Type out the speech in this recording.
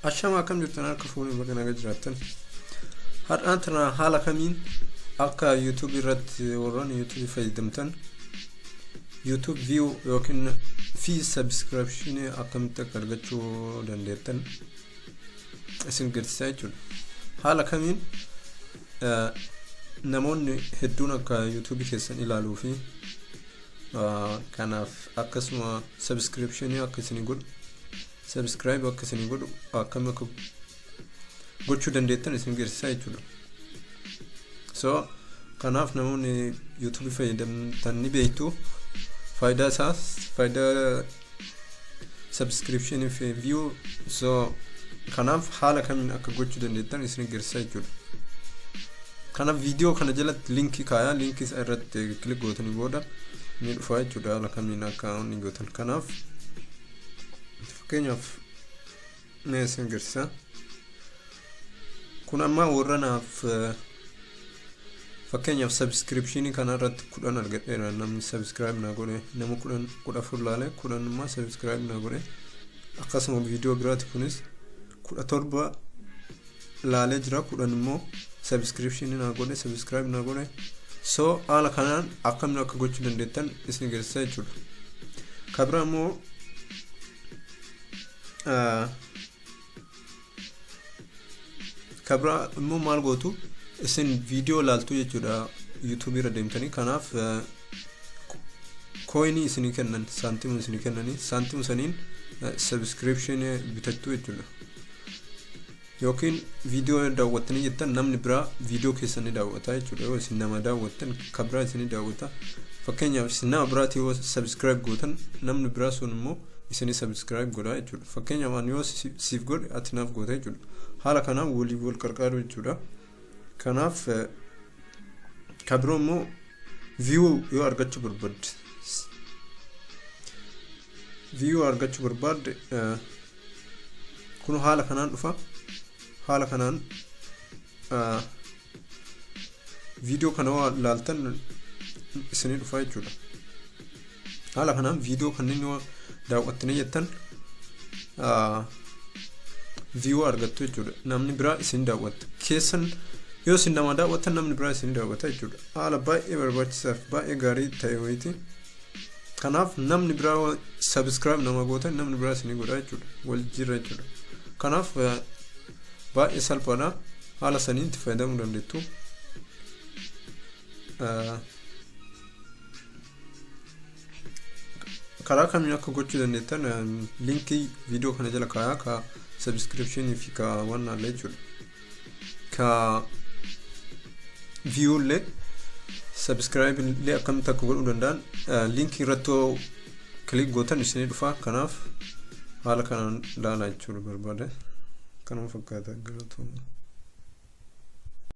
Ashama, akkam jirtan? Harka fuunee, baga naga jiraattan. Har'aan tana haala kamiin akka YouTube irratti warroonni YouTube fayyadamtan YouTube view yookiin fee subscription akkamitti akka argachuu dandeettan isin garsiisaa jechuudha. Haala kamiin namoonni hedduun akka YouTube keessan ilaaluu fi kanaaf akkasuma subscription akka isin godhu, subscribe akka isin godhu akkam akka gochuu dandeettan isin garsiisaa jechuudha. So kanaaf namoonni YouTube fayyadamtan ni beektu faayidaa isaas, faayidaa subscription fi view. So kanaaf haala kamiin akka gochuu dandeettan isin garsiisaa jechuudha. Kanaaf viidiyoo kana jalatti linkii kaayaa, linkii isa irratti click gootanii booda ni dhufa jechuudha, haala kamiin akka inni gootan. Kanaaf fakkeenyaaf ni isin garsiisa. Kun amma warra naaf fakkeenyaaf subscriptionii kana irratti 10 argadheera. Namni subscribe naa godhe nama 10, 14 laale, 10 immoo subscribe naa godhe. Akkasuma viidiyoo biraati, kunis 17 laalee jira, 10 immoo subscriptionii naa godhe, subscribe naa godhe. So haala kanaan akkamni akka gochuu dandeettan isin agarsiisa jechuudha. Kabira immoo kabira immoo maal gootu? Isin viidiyoo laaltu jechuudha YouTube irra deemtanii. Kanaaf coinii isinii kennan, saantima isinii kennanii, saantima saniin subscription bitachuu jechuudha. Yookiin viidiyoo daawwattanii jettan namni biraa viidiyoo keessan ni daawwata jechuudha. Yoo isin nama daawwattan, ka biraa isinii daawwata. Fakkeenyaaf isin nama biraati yoo subscribe gootan, namni biraa sun immoo isinii subscribe godha jechuudha. Fakkeenyaaf ani yoo siif godhe, ati naaf goota jechuudha. Haala kanaan waliif wal qarqaaru jechuudha. Kanaaf ka biroo immoo view yoo argachuu barbaadde, view argachuu barbaadde, kun haala kanaan dhufa. Haala kanaan viidiyoo kana yoo laaltan isinii dhufa jechuudha. Haala kanaan viidiyoo kanneen yoo daawwattanii jettan view argattu jechuudha. Namni biraa isin daawwatta. Keessan yoo isin nama daawwattan, namni biraa isin daawwata jechuudha. Haala baay'ee barbaachisaa fi baay'ee gaarii ta'e wayiiti. Kanaaf namni biraa subscribe nama gootan, namni biraa isinii godha jechuudha. Wal jijjiirra jechuudha. Kanaaf baay'ee salphaadha. Haala saniin itti fayyadamuu dandeettu. Karaa kamiin akka gochuu dandeettan linkii viidiyoo kana jala kaayaa, ka subscriptionii fi ka waan illee jechuudha. Ka view illee, subscribe illee akkamitti akka godhuu danda'an linkii irratti yoo click gootan isinii dhufa. Kanaaf haala kanaan ilaalaa jechuudha barbaade. Kanuma fakkaata, galatooma.